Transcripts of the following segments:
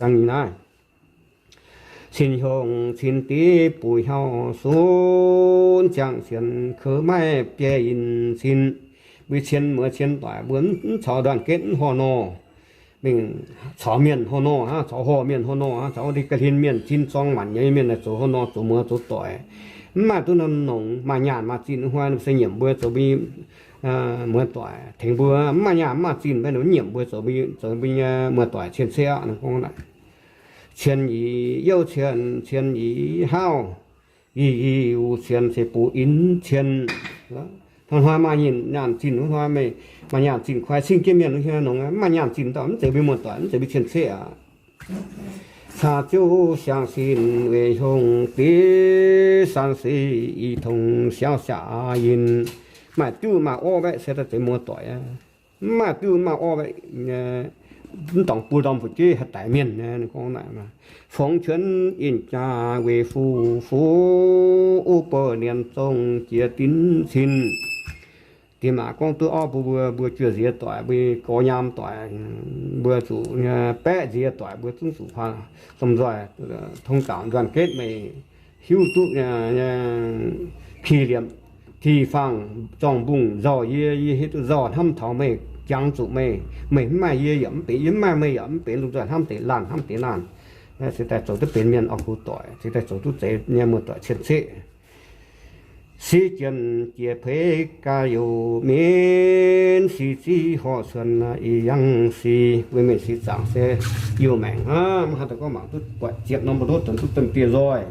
Dangh nyei naaiv, cin hiuang cin div buic hnyouv sunv, ziangh sienx kouv maiv biei yinh cin. Mbuo cien muoz cien doic mbuo mv caux nduanh getv mv horh nor, mingh caux mienh horh nor hnangv, caux horh mienh horh nor hnangv, caux wuov deix ga'hlen mienh, cin zorng maanc nyei mienh naaic zoux horh nor, zoux muoz zoux doic. Mv maaih duqv norm nongx, maaih nyaanh maaih zinh hnoi se nyiemc mbuo zoux mbuo muoz doic, tengx mbuo mv maaih nyaanh mv maaih zinh mv nyiemc mbuo zoux mbuo nyei muoz doic cien-ceqv aqv. Gorngv naaic, cien yie youh cien, cien yie hauv, yie yie wuh cien se bun in cien. Hnoi-hnoi maaih nyaanh zinh, hnoi-hnoi maaih nyaanh zinh koi cingv jienv mienh, nongx mv maaih nyaanh zinh dauh mv zeiz mbuo muoz doic, mv zeiz mbuo cien-ceqv aqv. Caa jiuv siang sin weic hiuang div, san se i tongx siauv siac yinh. Maaih diuv maaih orv mbaeqc se daaih zeiz muoz doic aqv. Mv maaih diuv maaih orv mbaeqc, mv dorngc buo ndorm fu'jueiv haih daix mienh. Ninh gorngv naaic, fongx quanx inh jaa weic fuqv fuqv, wuov buo nienx zong jiex dinv cin. Diex maac gorngv duqv orv bun mbuo, mbuo juoz nziex doic, mbuo gorx nyaam doic, mbuo zuqc baeqv nziex doic, mbuo zungv zuqc domh nzoih tong gaux nzuonx getv meih hiuv duqv ki liemh ti fangx zorng mbungh nzauh yie, yie hiuv duqv nzauh hnamv taux meih, jangx zuqc meih. Meih mv maaih yie yaac mv benx, yie mv maaih meih yaac mv benx, lungh nzoih hnamv deix laanh hnamv deix laanh. Se daaih zoux duqv benx mienh orqc, gu doic, se daaih zoux duqv zeiz nyei muoz-doic cien-ceqv. Si jienv jiex peix gaax youh min, si ziv horqc cuonx ih yangh si. Mbuo mienh si zaangc se youh maengc hnangv, mv haaix dauh gorngv mangc duqv buatc ziepc norm mbu'ndongx duqv domh dieh nzoih.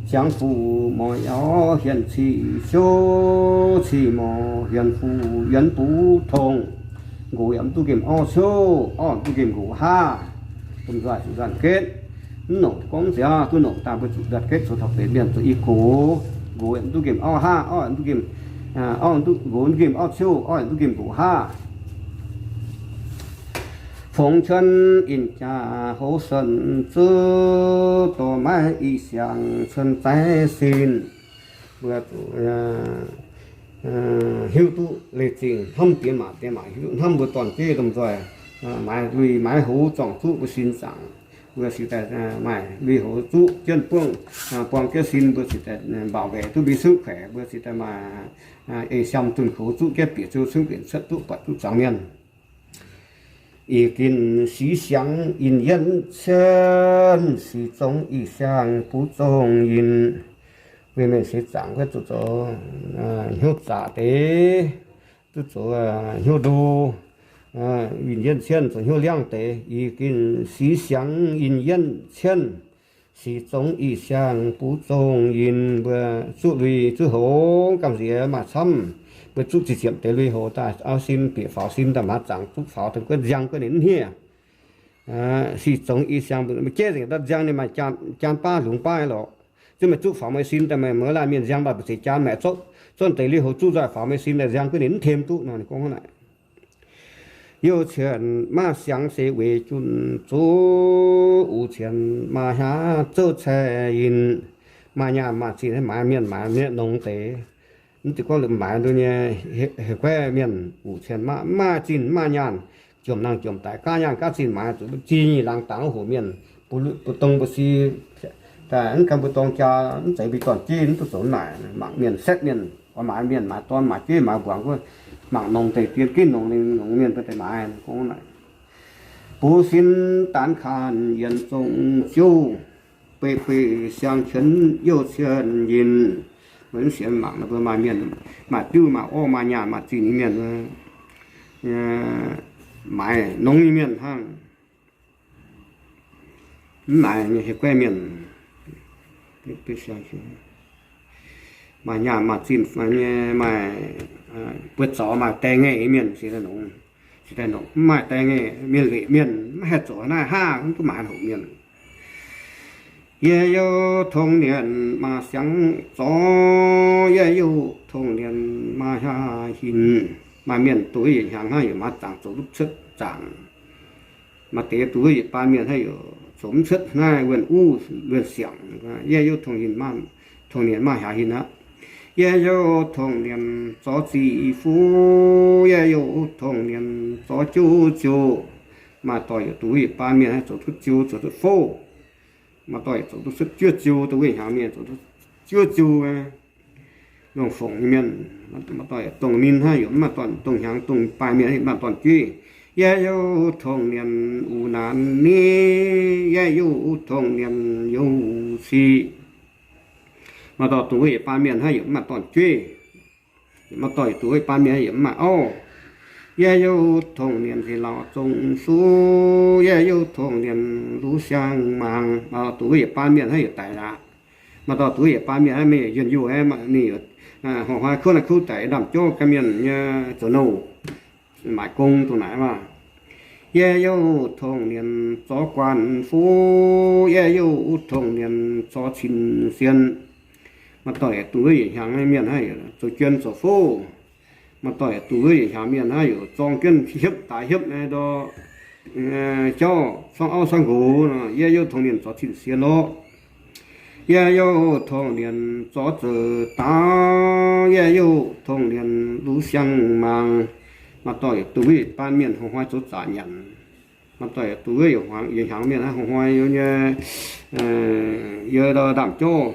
Ziangx fuqv morc yaac hienx ciqv ciouv, ciqv morc hienx fuqv yienx buv tongx. Nqox yaac mv duqv nqemh orv ciouv, orv mv duqv nqemh nqox haav. Domh nzoih zuqc nzuonx getv. Mv nongc gorngv nziaaux duqv nongc daaih mbuo zuqc nzuonx getv zoux taux benx mienh zoux i gox. Nqox yaac mv duqv nqemh orv haav, orv yaac mv duqv nqemh, orv mv duqv, nqox mv duqv nqemh orv ciouv, orv yaac mv duqv nqemh nqox haav. Fongx quanx inh jaa houv suonc zuov, dorh maiv ih siangx cuonx zaiv sin. Mbuo zuqc hiuv duqv leiz zingh hnamv diex maac, diex maac hiuv duqv hnamv mbuo dorn-jueiv domh nzoih, maaiz lui maaiz hoz zorng zuqv mbuo sin zaangc. Mbuo cingx daaih maaih lui hoz zuqv jienv buangv, buang jienv sin, mbuo cingx daaih bảo vệ duqv mbuo suqv kuaaic, mbuo cingx daaih maaih eix siam dunh koux zuqv jienv bieqc ziouc cunv bieqc cuotv duqv buatc duqv zuangx mienh. Ih ginc six siangx yinh yienv cien, six zongx ih siang buv zongh yinh. Mbuo mienh seix zaangc wuov zuqc zoux hnyouv zaqc deix, duqv zoux hnyouv ndo, yinh yienv cien zoux hnyouv liangv deix. Ih ginc six siangx yinh yienv cien, six zongx ih siang buv zongh yinh. Mbuo zuqv lui zuqv hoz gamh nziex maaih camv. Mbuo zuqv ziepc ziepc deix lui hoz daaih auv sin bieqc faaux sin daaih maaz zaangc zuqv faaux daaih guov nziang guov ninh mv hniev. Six zongx ih siang mbuo jeiv nzengc daaih nziang ninh maaih jaan baav lungz baav lorqc. Zuqv meih zuqv faaux meih sin daaih meih mbuo laanh mienh nziang daaih mbu'ziex jaan maengc zorqv, zorqv deix lui hoz zuqv nzoih faaux meih sin daaih nziang guov ninh mv tem duqv nor ninh gorngv naaic. Youh cien maaih siangx se weic junh zuqv, uqc cien maaih hnyangx zouv caeqv yinh. Maaih nyaanh maaih zinh maaiz mienh maaiz mienh nongx deix. Mv zeiz gorngv la'maaiz nduov nyei, heuc guaiv mienh uqc cien maiv maaih zinh maaih nyaanh, jomc nangh jomc daic, gaav nyaanh gaav zinh maaiz zuqc zinh nyei laangz dangx hoqc mienh, mbu'dongx mbu'si, daaih mv gan mbu'dongx jaa, mv zeiz mbuo dorn-jueiv mv duqv zoux naaic, mangc mienh setv mienh, oix maaiz mienh maaiz dorn maaiz jueiv maaiz mbuangz wuov, mangc nongx deix dien ginv nongx, nongx mienh mbuo deix maaiz gorngv naaic. Buv sin daanx kanh yienx zong ziouv, beiv beiv siang qienx youh cien yinh. Mbuo mv sienx mangc mbuo maaih mienh, maaih diuv maaih orv maaih nyaanh maaih zinh nyei mienh, maaiz nongx nyei mienh hnangv. Mv maaiz nyei heuc guaiv mienh, maaih nyaanh maaih zinh nyei, maaih buoz zaux maaih daengh ngaeqv nyei mienh se daaih nongx. Se daaih nongx, mv maaih daengh ngaeqv mienh, weqc mienh mv haih zoux naaiv haav, mv duqv maaiz hoqc mienh. Yie youh tongx nienx maaih siangx zorx, yie youh tongx nienx maaih hnyangx hinc. Maaih mienh duqv yietc hnyangx hnangv yaac maaiz zaangc zoux duqv cuotv zaangc. Maaih deix duqv yietc baan mienh hnangv yaac zoux mv cuotv naaiv wuonh uv wuonh siangx. Yie youh tongx hinc, tongx nienx maaih hnyangx hinc aqv. Yie youh tongx nienx zorx ziqc fuv, yie youh tongx nienx zorx jouv ziouc. Maaih dauh yietc dungx wuov yietc baan mienh haih zoux duqv ziu, zoux duqv fouv. Maaih dauh yietc zoux duqv cuotv juov ziu, dongh wuov yietc hnyangx mienh zoux duqv juov ziu. Longc fongc nyei mienh, maaih dauh yietc dongh ninh hnangv, yaac mv maaih dorn, dongh hnyangx dongh baan mienh yaac mv maaih dorn jueiv. 也有童年无难你，也有童年有喜。 Maaih dauh dongh wuov yietc baan mienh hnangv, yaac mv maaih dorn jueiv. Maaih dauh yietc dungx wuov yietc baan mienh yaac mv maaih auv. 也有童年的老总书，也有童年如香芒。 Maaih dauh dungx wuov yietc baan mienh hnangv, yaac daic aqv. Maaih dauh dungx wuov yietc baan mienh hnangv, mienh yaac yunh youh aqv, ninh yaac hnoi-hnoi kouv naaiv kouv daic, ndaamv-jauv ganh mienh nyei zoux nouh, maaiz gong dongh naaic maah. 也有童年做官夫，也有童年做亲信。 Maaih dauh yietc dungx wuov yietc hnyangx mienh hnangv, zoux juon zoux fouv. Maaih dauh yietc dungx wuov yietc hnyangx mienh hnangv, yaac zorng jienv hiepv daaix hiepv nyei ndor, jauv cuangv auv cuangv nqox. 也有童年做亲信 lorqc. 也有童年做贼党，也有童年如香芒。 Maaih dauh yietc dungx wuov yietc baan mienh hnoi-hnoi zoux zaqc nyanc. Maaih dauh yietc dungx wuov yietc hnyangx mienh hnangv, hnoi-hnoi yiem nyei, yiem ndor ndaamv-jauv,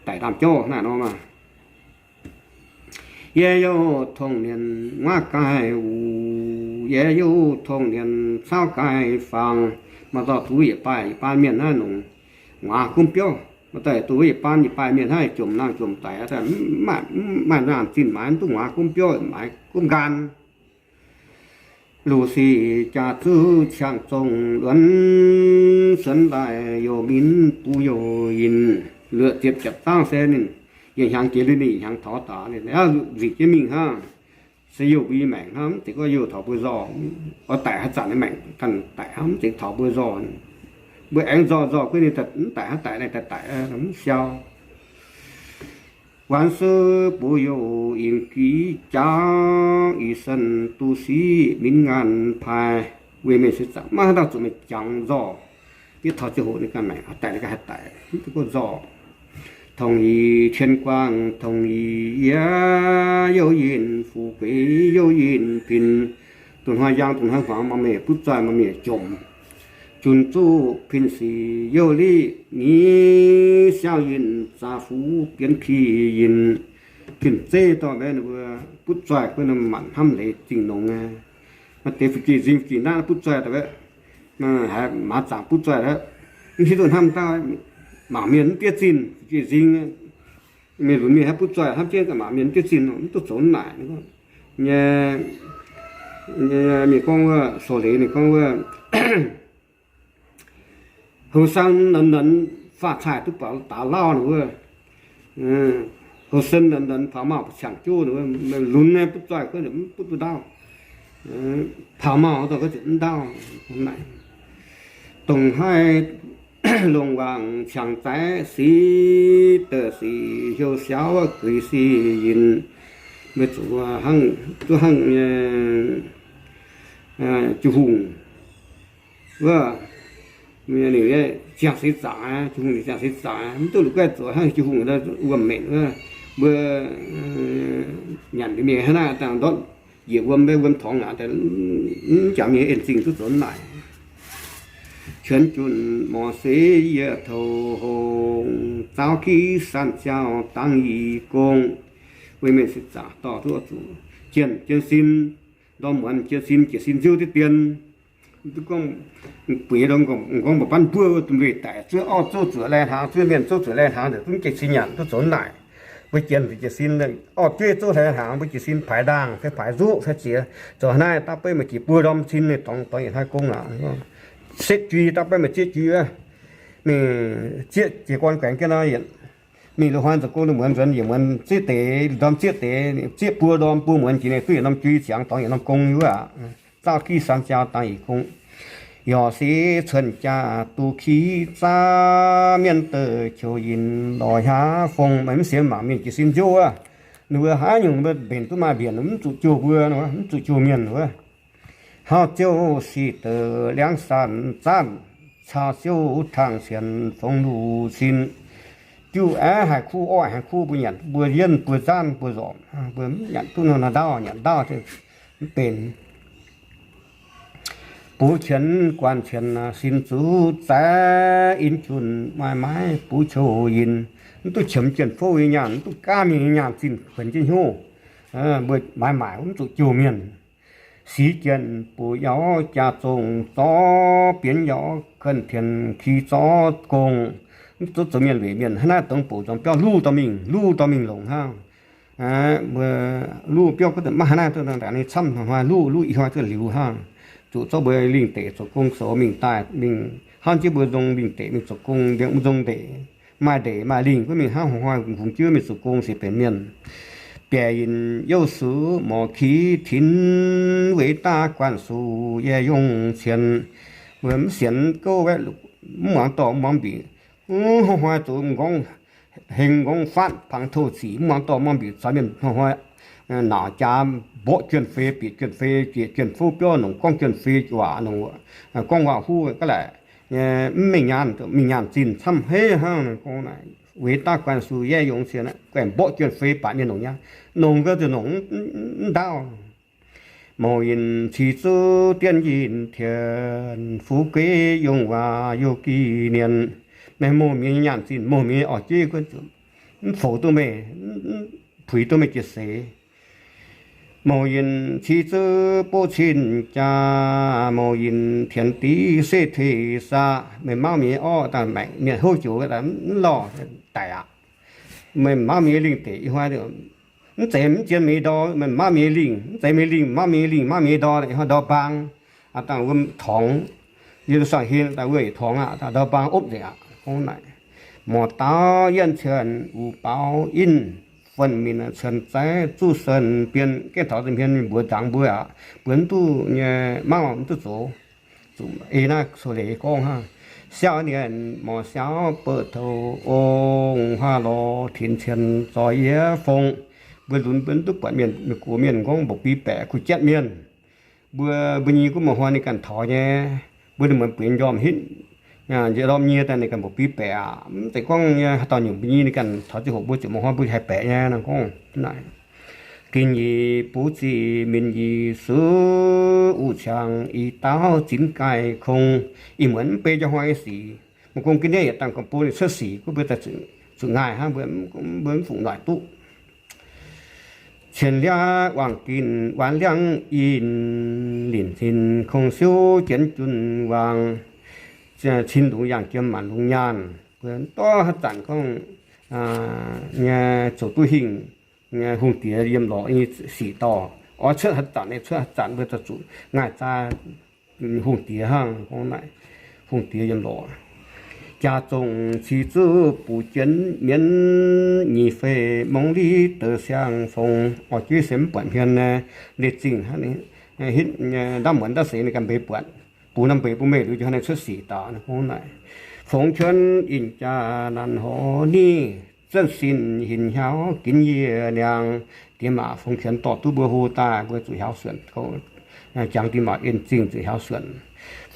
daic ndaamv-jauv naaic nor maah. 也有童年挖柴五，也有童年抄街坊。 Maaih dauh dungx wuov yietc baan, yietc baan mienh hnangv, nongc nguaaz gomv biauv. Maaih dauh yietc dungx wuov yietc baan, yietc baan mienh hnangv, jomc nangh jomc daic, mv maaih nangh zinh maaiz, mv duqv nguaaz gomv biauv, maaiz gomv nqaang. 入死家中，论生死有命不由人。 Luoqc ziepc ziepc zaangv se ninh yietc hnyangx jiex lui ninh yietc hnyangx taux daaih, nzengc jienv mingh hnangv. Se youh mbuo nyei maengc hnangv, mv zeiz gorngv youh taux mbuo nzorh. Oix daic haaix zanc nyei maengc ganh daic hnangv, mv zeiz taux mbuo nzorh. Mbuo aengx nzorh nzorh guov ninh mv daic hnangv, daic naaiv daaih daic mv siau. 万事不由人计较，一生独喜临安排。 Weic mienh se zaangc maiv haaix dauh zuqc meih jangx nzorh. Yie taux ziangh hoc ninh ganh maengc haih daic, ninh ganh haih daic, mv duqv gorngv nzorh. 同一天光，同一夜，有人富贵，有人贫。 Dongh hnoi njang, dongh hnoi hmuangx, maaih mienh butv zoih, maaih mienh jomc. 君主貧死有力，你小人咋扶變皮影。 Fin-zeiv dorh mbaeqv ninh mbuo butv zoih, guov ninh manc hnamv leiz zingh nongx aqv. Maaih deix fu'jueiv nzing, fu'jueiv naaiv butv zoih daaih, haiz maaz zaangc butv zoih aqv. Mv hiuv duqv hnamv daaih, mangc mienh mv diev zinh, fu'jueiv nzing, mienh lunx mienh haih butv zoih hnamv jienv, mangc mienh mv diev zinh, mv duqv zoux naaic. Nyei, mienh gorngv wuov, sox leiz ninh gorngv wuov, 后生能人发财 duqv baac daaix lauh nor wuov, 后生能人 paux mauh qangx jouv nor wuov, lunx nyei butv zoih gorngv mv butv duqv ndaauv, paux mauh dorh gorngv mv ndaauv. Dongh haih longc wangc qangx zaaix, sic deix sic heuc siaaux guix sic yinh. Mbuo zuqc hnangv, zuqc hnangv nyei jiu hungh wuov, ninh ziangh seix zaangc, jiu hungh ninh ziangh seix zaangc, mv duqv la'guaih zoux hnangv jiu hungh wuom-menc wuov. Mbuo nyanc mingh hnangv naaiv dangh ndortv njiec wuom, wuom torngx aqv, mv jangx mingh en zingh duqv zoux naaic. 全军没收也投降，早起三朝当义工。 Weic mienh se zaangc dorh duqv zuqc jienh jienv sin, ndorm muonz jienv sin, jiez sin nziouv deix dien. Mv duqv gorngv bueix, gorngv mbuo banv mbuo domh lui daic, zuov orv zouv zuoqc lai hnaangx, zuov mienh zouv zuoqc lai hnaangx, zungv jiez sin nyanc duqv zoux naaic. Mbuo jienh jiez sin, orv jueiv zouv lai hnaangx, mbuo jiez sin paaix ndaangh fai paaix nzuqv fai ziex, zoux naaiv dapv beiv meih jiex buo ndorm sin, dorngx dorngx yietc hnoi gong aqv. Setv jui, dapv beiv meih zieqv jui wuov. Mingh zieqv jiez gorn guaengx jienv nor, mingh loz-hnoi zoux gong, muonz nzuonx yietc muonz zieqv deix, ndorm zieqv deix, zieqv buo ndorm buo muonz jiex, ninh duqv yietc norm jui ziangx dorngx yietc norm gong wuov aqv. 朝起三朝当义工， Yorqc sic cuotv jaax duqv qiex zaah, mienv deix qiu yinh lorz hiaav fong. Meih mv sienx mangc mienh jiez sin nziouv wuov, ninh mbuo haaix nyungc mbuo mbenc duqv maaih mbienc, mv zuqc jouh mbuo, mv zuqc jouh mienh wuov. Hauv ziouv sic deix liangv sanc zanv, cau ziouv tangh sienx fongx luc cin. Diuh aeqv, haiz kuv orqv, haiz kuv mbuo nyanc, mbuo yienv, mbuo zanv, mbuo nzormc, mbuo mv nyanc duqv nor, ndaauv nyanc ndaauv mv benx. Bux qienx guanh qienx sin zuqc zaaix in junh maaih maaiv bux qouv yinh. Mv duqv qiemx juonh fouv nyei nyaanh, mv duqv gaamv mingh nyei nyaanh zinh kuonx jienv hnyouv. Mbuo maaiz maaic mv zuqc jouh mienh. Sic jienv buoz yaac jaa zongh zorv bienx yaac kuonx tienx ki zorv gong. Mv zuqc zoux mienh weic mienh hnangv naaiv dongh bouc nzormc biauv luv dorh mingh, luv dorh mingh longc hnangv. Mbuo luv biauv gunv maiv haaix naaiv duqv dangh ninh camv hnoi luv, luv ih hnoi duqv liuz hnangv. Zuqc zorqv mbuo lingh deic zoux gong zoux mingh daaih mingh hnangv jienv mbuo nzong lingh deic mingh zoux gong, mbuo nzong ndeic, maaih ndeic maaih lingh gunv mingh hnangv hnoi-hnoi kungx jienv mingh zoux gong sic benx mienh. Biaic yinh youh suv morc ki tinx, weic daaih guanh suc yie yongh cien. Mbuo mv sienx gouv, mv muangx dorh, mv muangx mbic, hnoi-hnoi zoux m'nqorngv heng m'nqorngv faatv pangx touh zic, mv muangx dorh, mv muangx mbic, caux mienh hnoi-hnoi nauc jaax mborqv juonh fei, bieqc juonh fei, jieqc juonh fouv biauv, nongc gorngv juonh fei waac, nongc gorngv waac-huv ga'laaic, mv mingh nyaanh, mingh nyaanh zinh camv heiv hnangv. Weic daaih guanh suc yie yongh cien, guanh mborqv juonh fei baac mienh nongc nyei, nongc gau zuqc nongc mv ndaauv. Mouc yinh cih zuqv dienv yinh tien, fu'jueiv yongh waac youh gih nienx. Meih mouc mienh nyei nyaanh zinh, mouc mienh nyei orv-jeiv gunv zuqc mv foux duqv meih, puix duqv meih jiex seix. Mouc yinh cih zuqv buv cin jaa, mouc yinh tienx div se tuix saqv. Meih mauv mienh nyei orv daaih maengc mienh houv joux mv lorh daic aqv. Meih mauv mienh nyei lingh deic ih hnoi mv zeiz mv jien meih nyei ndor, meih mauv mienh nyei lingh, mv zeiz meih lingh, mauv mienh nyei lingh, mauv mienh nyei ndor, ih hnoi ndor mbaang, dangh wuom torngx, yie duqv sang hien daaih wuov torngx aqv, ndor mbaang opv nzengc aqv. Gorngv naaic, morc daauv yienh cien uix baaux in, fuonh minc cien zaiv zuqv sen bienh, gengh taux hmien mbuox nzangx mbuo aqv, mbuo mv duqv nyei mauv mv duqv zoux. Zuqc ei naaiv coux leiz gorngv hnangv, siaauv nienh morc siaauv beuv toux ong, huaav lorz tinx cien zoih yie fong. Mbuo lunx mbuo mv duqv buatc mienh, mienh gox mienh gorngv mbuoqc biv baeqc kuh jatv mienh. Mbuo, mbuo nyei gunv muoz-hnoi ninh ganh taux nyei, mbuo ninh muonz bueix njormh hitv, njormh nyie daaih ninh ganh mbuoqc biv baeqc aqv. Mv zeiz gorngv nyei haaix dauh nyungc mbuo nyei ninh ganh taux ziangh hoc mbuo ziouc muoz-hnoi mbuo haih baeqc nyei nor gorngv naaic. Gin yie buv ziqc minc yie suv, uv ciangx i daauv zinx gaih kong. Ih muonz mv bei njang hnoi nyei sic, mv gong ga'naaiv yietc dangh gorngv bun ninh cuotv sic gunv mbuo daaih zuqc ngaih hnangv, mbuo mv fungc noic duqv. Cien liaqv wangc gin waanc liangv in, linc cin kong siouv jienv jun wangc. Cin lungz yangh jiem maanc lungz nyaanh, mbuo dorh haaix zanc gorngv nyei zoux duqv hingh, hungh diex yiem lorqc nyei sic dorh. Oix cuotv haaix zanc, cuotv haaix zanc mbuo daaih zuqc ngaih zaaih hungh diex hnangv. Gorngv naaic, hungh diex yiem lorqc. Jaa zongh cih zuqv buv jienv mienv, nyic fei mongv liv deix siang fong. Orv-jeiv se mv buatc hmien naaiv, leiz-zingh hnangv, hitv ndamv muonz ndamv seix ninh ganh mbeix buatc. Bungx norm mbeix bun meih liuz, jiex hnangv naaiv cuotv sic daaih. Gorngv naaic, fongx qienx inh jaa naanc horv nyic, zuonv sin hinc hnyouv ginv yie niangx. Diex maac fongx qienx dorh duqv mbuo hlo daaih, mbuo zuqc hiaaux suonc. Jangx diex maac en zingh zuqc hiaaux suonc.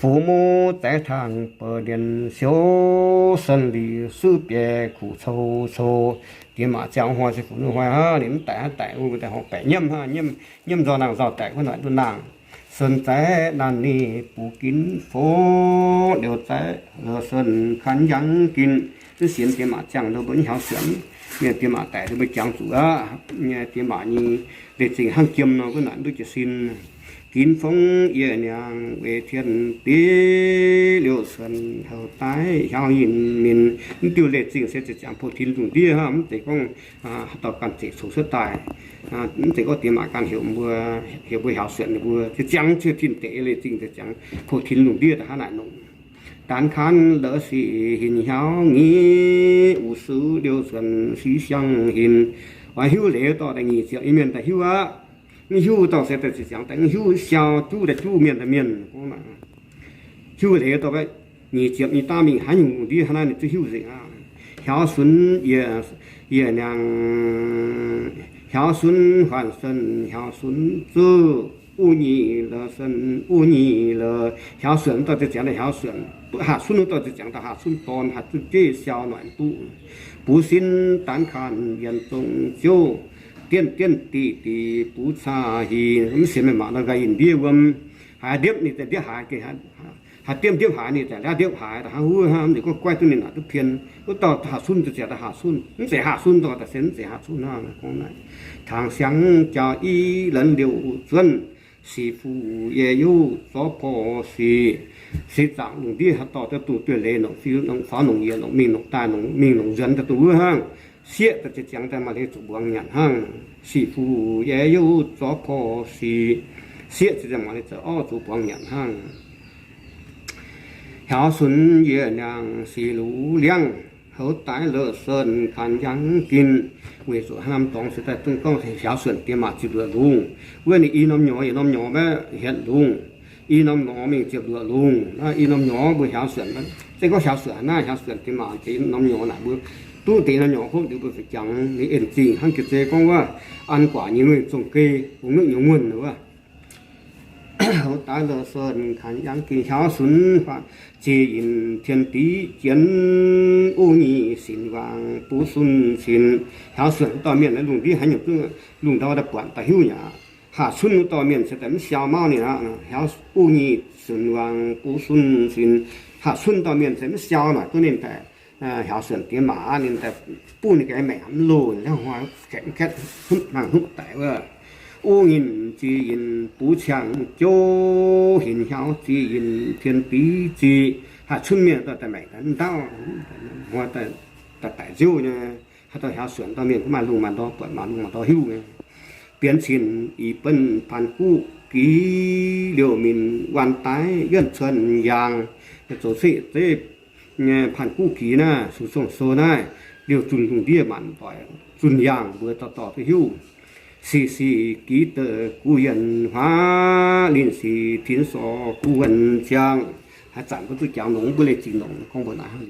Fuqv muv zaeqv tangh bouh nienx siouv, sen lic suv biei kuqc cou cou. Diex maac ziangh hnoi se fuqv hnoi hnangv, ninh mv daic hnangv daic, wuov daaih horngh baeqc nyiemv hnangv, nyiemv nzorng nangh nzorng daic wuov noic duqv nangh. Sen zaeqv naanc ninh buv ginv fongx, liouh zaeqv liouh sen kan njangv ginv. Mv sienx diex maac ziangh nduov mbuo mv hiaaux suonc, mienh diex maac daic nduov mbuo jangx zuqc aqv. Diex maac nyei leiz-zingh hnangv jiem nor, wuov noic duqv jiez sin. Ginv fongx yie niangx weic tien biv, liouh suonc houc daaih hiaaux yinh minc. Mv diuh leiz-zingh se ziepc ziangx poh tinx lungh ndiev hnangv, mv zeiz gorngv haaix dauh ganh ziqc coc cuotv daaih. Mv zeiz gorngv diex maac ganh heuc mbuo, heuc mbuo hiaaux suonc ninh mbuo. Ziepc ziangx ziouc tin deix leiz-zingh ziepc ziangx poh tinx lungh ndiev daaih hnangv naaic nongc. Daanx kaanv la'sic hinc hnyouv nyic, wuc suv liouh suonc sic siang hinc. Oix hiuv leiz dorh daaih nyic ziepc nyei mienh daaih hiuv aqv. Mv hiuv dorh se daaih ziepc ziangx daaih mv hiuv, siau juv daaih juv, mienh daaih mienh. Hiuv leiz dorh nyic ziepc nyei daav mingh haaix nyungc lungh ndiev hnangv naaiv ninh zungv hiuv nzengc aqv. Hiaaux sunx yie, yie niangx, hiaaux sunx huaanc sen, hiaaux sunx zuqv uv nyic la'sen, uv nyic la'hiaaux suonc dorh ziepc ziangx daaih hiaaux suonc, haaix cunv dorh ziepc ziangx daaih haaix cunv dorn, haaix cunv jeiv siau noic duqv. Buv sin daanx kaanv yienc zong ziouv, dienv dienv diqc diqc buv caa hingh. Mv sienx meih maac nor nqaai yinh ndiev wuom, haaix ndiepv ninh daaih ndiepv haaix, haaix ndiepv ndiepv haaix ninh daaih ndiepv haaix, hnangv wuov hnangv. Ninh gorngv guaiv duqv ninh naaic duqv pien. Wuov dauh haav sunv daaih ziouc daaih haav sunv, mv zeiz haav sunv dauh daaih se mv zeiz haav sunv hnangv. Gorngv naaic, tangx siangx jaa i lenv liouh zuonv, sic fuqv yie youh zorqv porv sic. Se zaangc lungh ndiev haaix dauh daaih dungx dueiv leiz nongc, nongc faaux nongc yiec nongc mingh nongc daaih nongc mingh nongc nzuonx daaih dongh wuov hnangv. Sieqv daaih ziex ziangx daaih maaih leiz zuqc mbuangz nyanc hnangv. Sic fuqv yie youh zorqv porv sic. Sieqv ziex ziangx maaih leiz ziex orv zuqc mbuangz nyanc hnangv. Hiaaux sunx yie niangh sic luv liangv, houv daaih la'seen kanh yangv gin. Weic zuqc hnamv dorngx se daaih duqv gorngv hiaaux suonc diex maac ziepc luoqc lungh. Wuov ninh i norm nyorx yietc norm nyorx maiv hietc lungh. I norm nyorx mingh ziepc luoqc lungh. I norm nyorx mbuo hiaaux suonc, se gorngv hiaaux suonc naaiv, hiaaux suonc diex maac ziepc norm nyorx naaic mbuo duqv deix norm nyorx hopv liuz mbuo fih jangx ninh en zingh hnangv jiex zei gorngv wuov, an guaax nyei mengh zong gei bungx nuqv nyei nguonh wuov. Houv daaih la'seen kanh yangv gin hiaaux sunx, ziex yinh tien div jienv, uv nyic sinx wangc buv sun sinx. Hiaaux suonc dauh mienh lungh ndiev haaix nyungc duqv lungh ndau daaih buatc daaih hiuv nyei aqv. Haav sunv dauh mienh se daaih mv siau mauv ninh aqv. Hiaaux uv nyic sinx wangc buv sun sinx. Haav sunv dauh mienh se mv siau naaic duqv ninh daaih hiaaux suonc diex maac aqv. Ninh daaih buv ninh ga'maeqc mv loz, liangv hnoi gaeqv gaeqv hmz hnangv hmz daic wuov. Uv nyinh ziex yinh buv ciangv jouv, hinc hiaaux ziex yinh tien div ziqc. Haav cunv mienh dauh daaih maengc daaih mv ndaauv, hnoi daaih daic nziouv nyei. Haaix dauh hiaaux suonc dauh mienh kuv maaih lungh maaih ndorm, buatc maaih lungh maaih ndorm hiuv nyei. Bienx cin i benv paan guv giz, liouh minc waan daaih yienh cuon yaangh. Zoux se zeiv nyei paan guv giz naaiv, sux zong sou naaiv, liouh zunh lungh ndiev maanc doic zunh yaangh mbuo dorh dorh duqv hiuv. Sic sic giz deix guv yienh huaav, linh sic tinx sorc guv wuonh ziangh. Haaix zanc mbuo duqv jangx longx mbuo leih zingh longx gorngv mbuo naaiv hnangv.